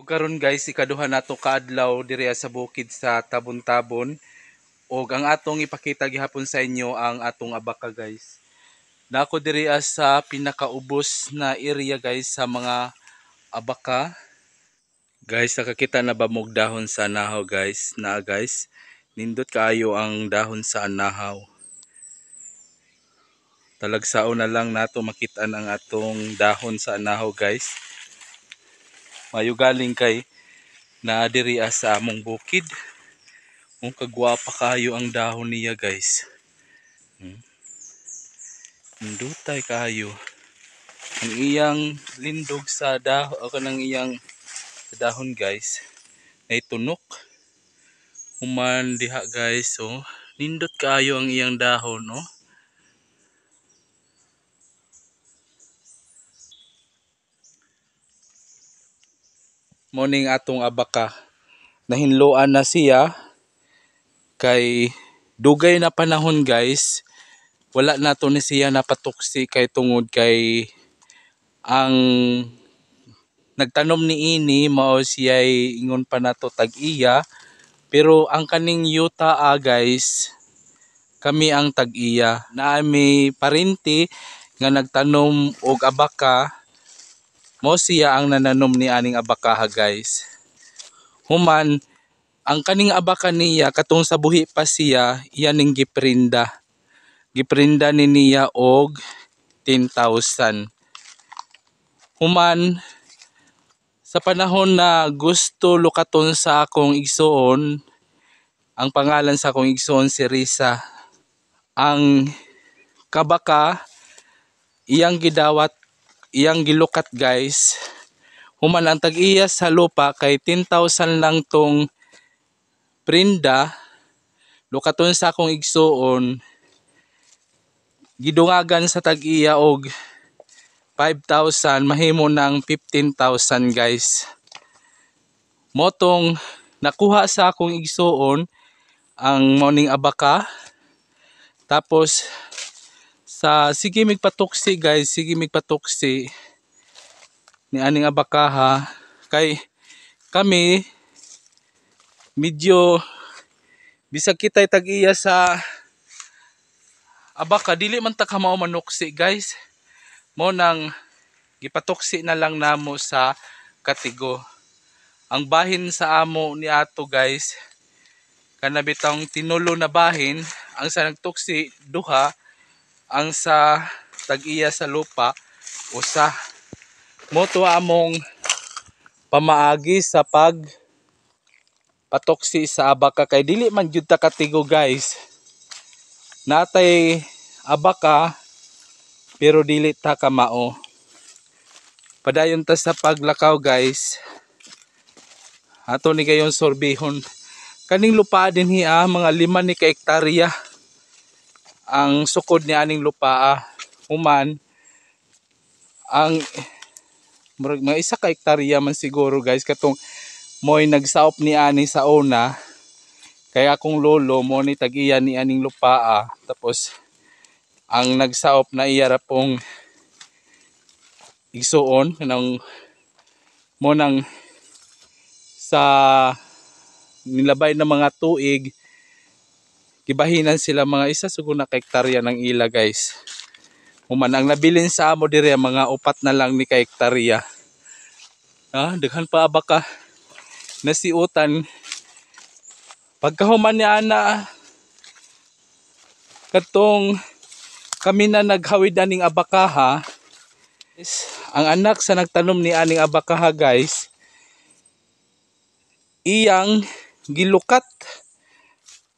Ug karon guys, ikaduha nato kaadlaw diri sa bukid sa Tabon-Tabon. Ug ang atong ipakita gihapon sa inyo ang atong abaka, guys. Nako diri sa pinakaubos na area, guys, sa mga abaka. Guys, nakakita na ba mog dahon sa anahaw, guys? Na guys, nindot kaayo ang dahon sa anahaw. Talagsaon na lang nato makita ang atong dahon sa anahaw, guys. Mayo galing kay naa diri sa among bukid. Kung kagwapa kayo ang dahon niya, guys. Nindutay kayo. Ang iyang lindog sa dahon o kanang iyang sa dahon, guys, ay tunok. Human diha, guys, oh, nindot kaayo ang iyang dahon, no. Morning atong abaka. Nahinloan na siya kay dugay na panahon, guys, wala na to ni siya napatuksi kay tungod kay ang nagtanom ni ini mao siya ingon pa nato tag-iya, pero ang kaning yuta, guys, kami ang tag-iya. Naa mi parinti nga nagtanom og abaka, mo siya ang nananom ni aning abaka, guys. Human ang kaning abaka niya katong sa buhi pa siya, iya ning giprinda. Giprinda ni niya og 10,000. Human sa panahon na gusto lukaton sa akong igsuon, ang pangalan sa akong igsuon si Risa, ang kabaka iyang gidawat, iyang gilukat, guys. Human ang tag-iya sa lupa kay 10,000 lang tong prinda, lukaton sa akong igsuon, gidungagan sa tag-iya og 5,000, mahimo ng 15,000, guys. Motong nakuha sa akong igsuon ang morning abaka. Tapos sa sige migpatuksi, guys, sige migpatuksi ni aning abakaha kay kami medyo bisag kita'y tag-iya sa abaka, dili man ta kamao manuksi, guys. Mo nang gipatuksi na lang namo sa katigo. Ang bahin sa amo ni ato, guys, kana bitawng tinulo na bahin, ang sa nagtuksi duha, ang sa tag-iya sa lupa usa. Mo to among pamaagi sa pag patuksi sa abaka kay dili man jud ta katigo, guys. Natay abaka pero dili ta kamao. Padayon ta sa paglakaw, guys. Ato ni gayon sorbihon. Kaning lupa din hiya, mga 5 ni ka hektarya ang sukod ni aning lupa. Human ang murag mga 1 ka hektarya man siguro, guys, katong mo'y nagsaop ni ani sa una. Kaya akong lolo mo ni tag-iya ni aning lupa. Tapos ang nagsaop na iya ra pong igsuon kanang mo nang sa nilabay ng mga tuig gibahinan sila mga isa sugo na ka hektarya ng ila, guys. Human ang nabilin sa amo diri mga 4 na lang ni ka hektarya. Daghan pa abaka nasiutan. Pagkahuman ni ana katong kami na naghawid aning abakaha, ang anak sa nagtanom ni aning abakaha, guys, iyang gilukat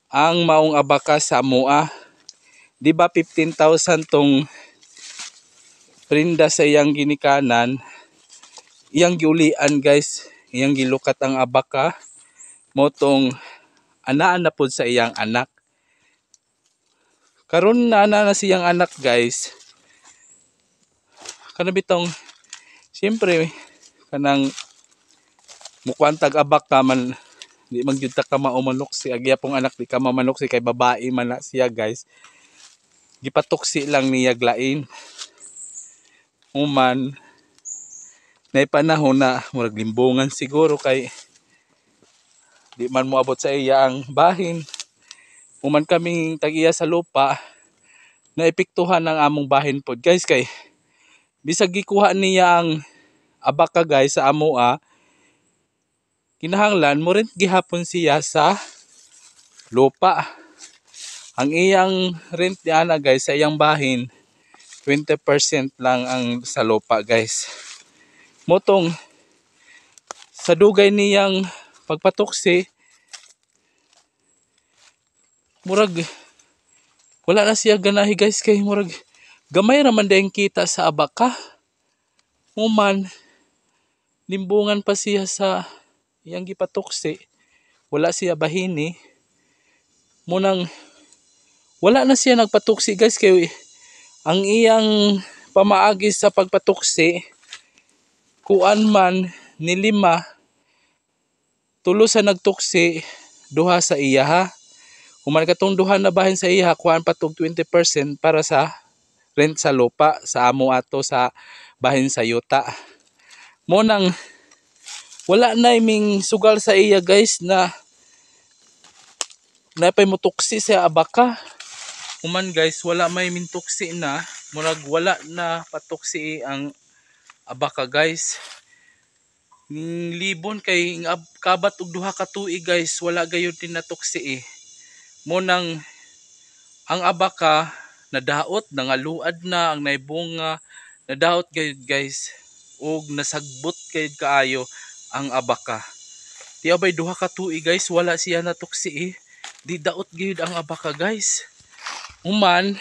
ang maong abaka sa amoa. Di ba 15,000 tong prinda sa iyang ginikanan, iyang giulian, guys, iyang gilukat ang abaka, motong anaan na pud sa iyang anak. Karon na ana na siyang anak, guys. Kana bitong siyempre kanang mukuan tag abaka man, di man gyud ta ka mao manuksi. Agya pong anak di ka mamanuksi kay babae man na siya, guys. Gipatuksi lang niya glain. Human Nay panahon na murag limbungan siguro kay di man moabot sa iya ang bahin. Human kaming tag-iya sa lupa, naepektuhan ang among bahin pod, guys, kay bisag gikuha niya ang abaka, guys, sa amoa, kinahanglan mo rent gihapon siya sa lupa. Ang iyang rent niana, guys, sa iyang bahin, 20% lang ang sa lupa, guys. Motong sa dugay niyang pagpatuksi, murag wala na siya ganahi, guys, kay murag gamay ra man dayang kita sa abaka. Human limbungan pa siya sa iyang gipatuksi, wala siya bahini. Munang wala na siya nagpatuksi, guys, kay ang iyang pamaagi sa pagpatuksi, kuan man ni lima, tulo sa nagtuksi, duha sa iya ha. Human katong duha na bahin sa iya, kuan pa tog 20% para sa rent sa lupa sa amo ato sa bahin sa yuta. Mo nang wala na ming sugal sa iya, guys, na napay mutuksi sa abaka. Human, guys, wala may mintuksi na, murag wala na patuksi ang abaka, guys. Ning libon kay kabat og duha ka tuig, guys, wala gayud tinatuksi eh. Mo nang ang abaka nadaot, nangaluad na ang naibunga, nadaot gayud, guys, og nasagbot gayud kaayo ang abaka. Di abay duha ka tuig, guys, wala siya natuksi eh. Di daot gayud ang abaka, guys. Human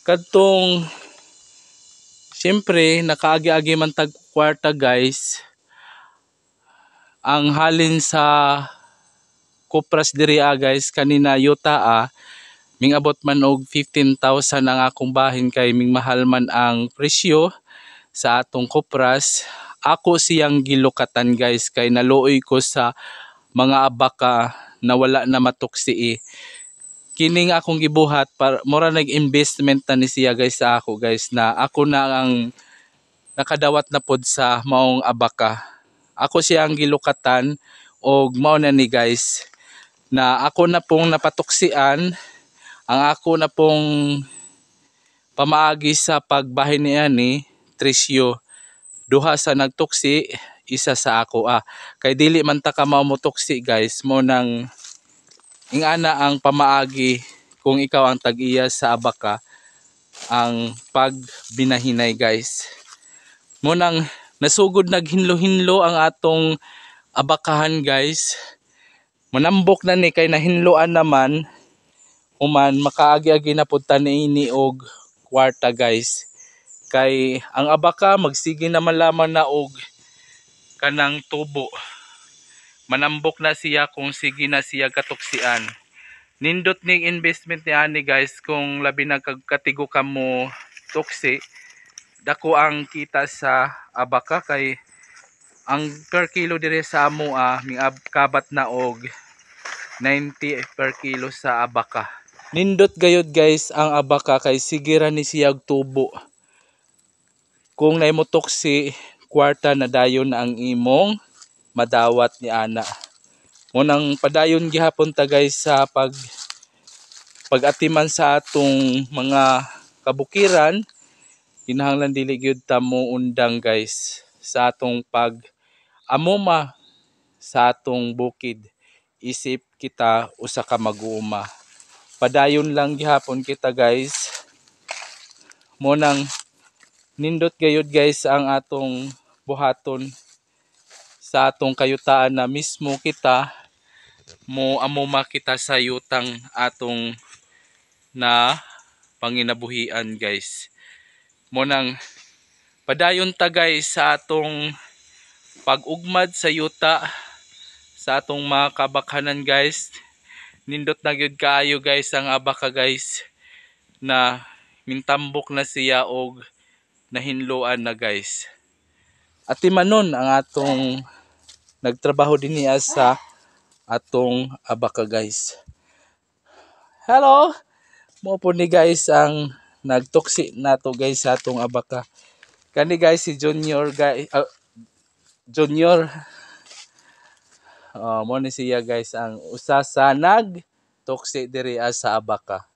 kadtong siyempre nakaagi-agi man tag kwarta, guys, ang halin sa kopras diri ah, guys, kanina yuta ah, mingabot man og 15,000 ang akong bahin kay ming mahal man ang presyo sa atong kopras. Ako siyang gilukatan, guys, kay naluoy ko sa mga abaka na wala na matuksi eh. Kining akong gibuhat para mura nag-investment na ni siya, guys, sa ako, guys, na ako na ang nakadawat na pod sa maong abaka. Ako siya ang gilukatan og mao na ni, guys, na ako na pong napatuksian. Ang ako na pong pamaagi sa pagbahin niya ni Trisyo, duha sa nagtuksi, isa sa ako ah, kay dili man ta ka mao motuksi, guys. Mo nang ingana ang pamaagi kung ikaw ang tag-iya sa abaka, ang pagbinahinay, guys. Mo nang nasugod naghinlo-hinlo ang atong abakahan, guys. Manambok na ni kay nahinloan naman. Human makaagi-agi na pud ta niini og kwarta, guys, kay ang abaka magsige naman lamang na og kanang tubo. Manambok na siya kung sige na siya katuksian. Nindot ning investment ni ani, guys, kung labi na katigo ka mo tuksi, dako ang kita sa abaka kay ang per kilo dire sa amo ah, kabat na og 90 per kilo sa abaka. Nindot gayod, guys, ang abaka kay sige ra ni siya og tubo. Kung naay motuksi, kwarta na dayon ang imong madawat ni ana. Munang padayon gihapon ta, guys, sa pag-atiman sa atong mga kabukiran. Kinahanglan dili gyud ta mo undang, guys, sa atong pag amuma sa atong bukid isip kita usa ka mag-uuma. Padayon lang gihapon kita, guys. Mo nang nindot gayud, guys, ang atong buhaton sa atong kayutaan na mismo kita mo amuma kita sa yutang atong na panginabuhian, guys. Mo nang padayon ta, guys, sa atong pag-ugmad sa yuta sa atong mga kabakhanan, guys. Nindot na gyud kaayo, guys, ang abaka, guys, na mintambok na siya og nahinloan na, guys. Atimanon ang atong nagtrabaho din niya sa atong abaka, guys. Hello! Mo po ni, guys, ang nagtuksi nato, guys, sa atong abaka. Kani guys, si Junior guys, Junior. Oh, mo ni siya guys ang usa sa nag tuksi diri sa abaka.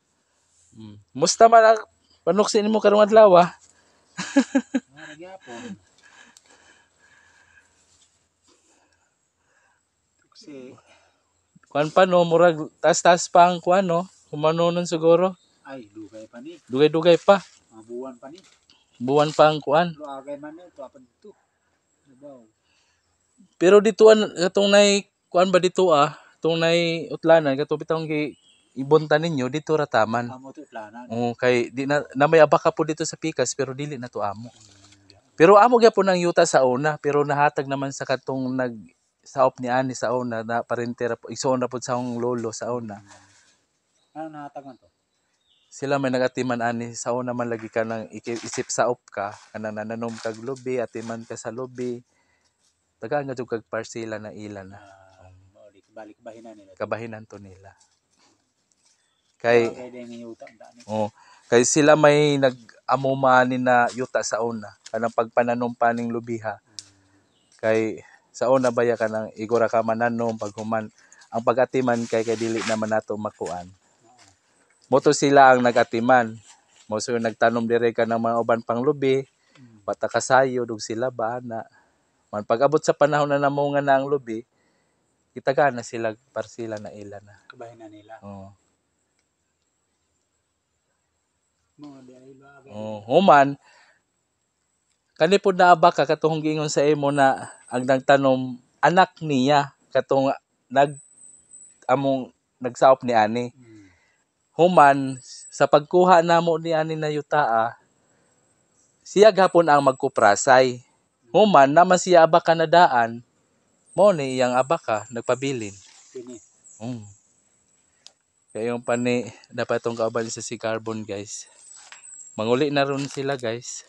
Musta man ang panuksi nimo karong adlaw ah? Nagyapon. Tuksi. Kuan pa no, murag tas-tas pa ang kuan no. Humano nun siguro. Ay, dugay pa ni. Dugay-dugay pa. Mga buwan pa ni. Buwan pa ang kuan. Luagay man ni, tuwa pa dito. Nabaw. Pero dito an katong nay kuan ba dito ah, katong nay utlanan katong bitong gi ibonta ninyo dito ra taman. Amo to planan. Oo, kay di na, na may abaka po dito sa pikas pero dili na to amo. Pero amo gyapon ang yuta sa una pero nahatag naman sa katong nag saop ni ani sa una na parentera po igsuon ra pud sa akong lolo sa una. Ano nahatag man to? Sila may nagatiman ani sa una man lagi ka nang isip saop ka kanang nananom kag lubi, atiman ka sa lubi. Tagaan nga jud kag parsela na ila na. Mao di balik bahinan nila. Kabahinan to nila. Kay Luagay din nga yuta ang daan ni. Oh, kay sila may nag-amo maani na yuta sa una kanang pagpananom pa ning lubiha. Kay sa una baya kanang igora ka mananom paghuman ang pagatiman kay kay dili naman nato makuan. Moto sila ang nagatiman. Mo so nagtanom dire ka ng mga uban pang lubi, bata kasayo dug sila ba na. Man pag-abot sa panahon na namunga na ang lubi, gitagaan na sila parsila na ila na. Kabahinan nila. Oh. Mo di ay luagay. Oh, human kani pod naa ba ka katong giingon sa imo na ang nagtanom anak niya katong nag among nagsaop ni ani. Human sa pagkuha namo ni ani na yutaa, siya gapon ang magkuprasay. Human naman siya abaka na daan, mo ni iyang abaka nagpabilin. Kini. Kaya yung pani dapat itong kauban sa si Carbon guys. Manguli na ron sila guys.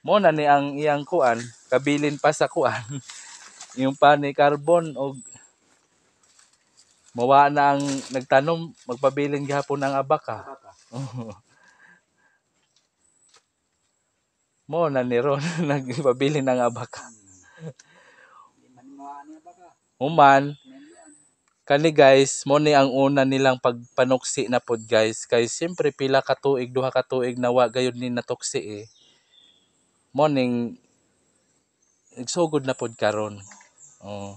Mo na ni ang iyang kuan, kabilin pa sa kuan. Yung pani carbon og mawa na ang nagtanom, magpabilin gihapon ang abaka. Abaka. Mo na ni ron nagpabilin ang abaka. Di man mo ani abaka. Human kani guys, mo ni ang una nilang pagpanuksi na pod guys kay siyempre pila ka tuig, duha ka tuig na wa gayud ni natuksi eh. Mo ning nagsugod na pod karon. Oh.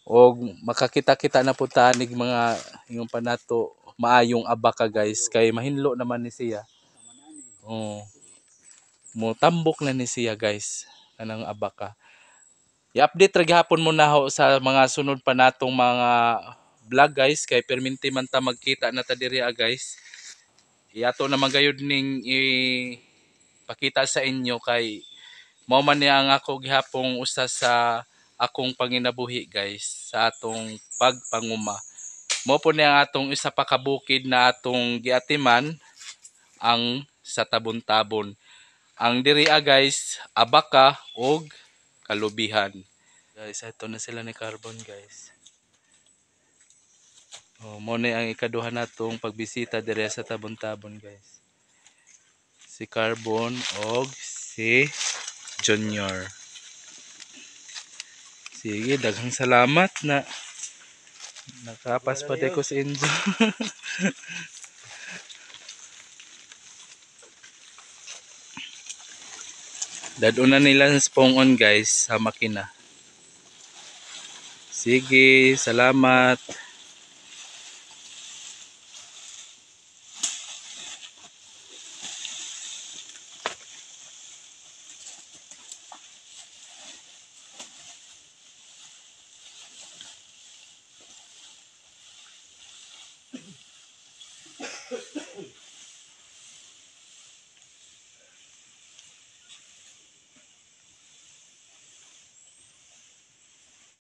Og makakita-kita na pod ta nig mga yung panato maayong abaka guys kay mahinlo naman ni siya. Oh. Mo tambok na ni siya guys kanang abaka. I-update ra gihapon mo na ho sa mga sunod pa natong mga vlog guys kay perminti man ta magkita na ta diri ah, guys. Iato naman gayud ning ipakita sa inyo kay mao man niya ang ako gihapong usa sa akong panginabuhi guys sa atong pagpanguma. Mao po niya ang atong isa pa ka bukid na atong giatiman ang sa tabon-tabon. Ang diri ah, guys, abaka og kalubihan. Guys, ito na sila ni Carbon guys. Oh, mo ni ang ikaduha natong pagbisita diri sa tabon-tabon guys. Si Carbon og si Junior. Sige, daghang salamat na nakapas pa ko sa inyo. Daduna nila sa pongon guys sa makina. Sige, salamat.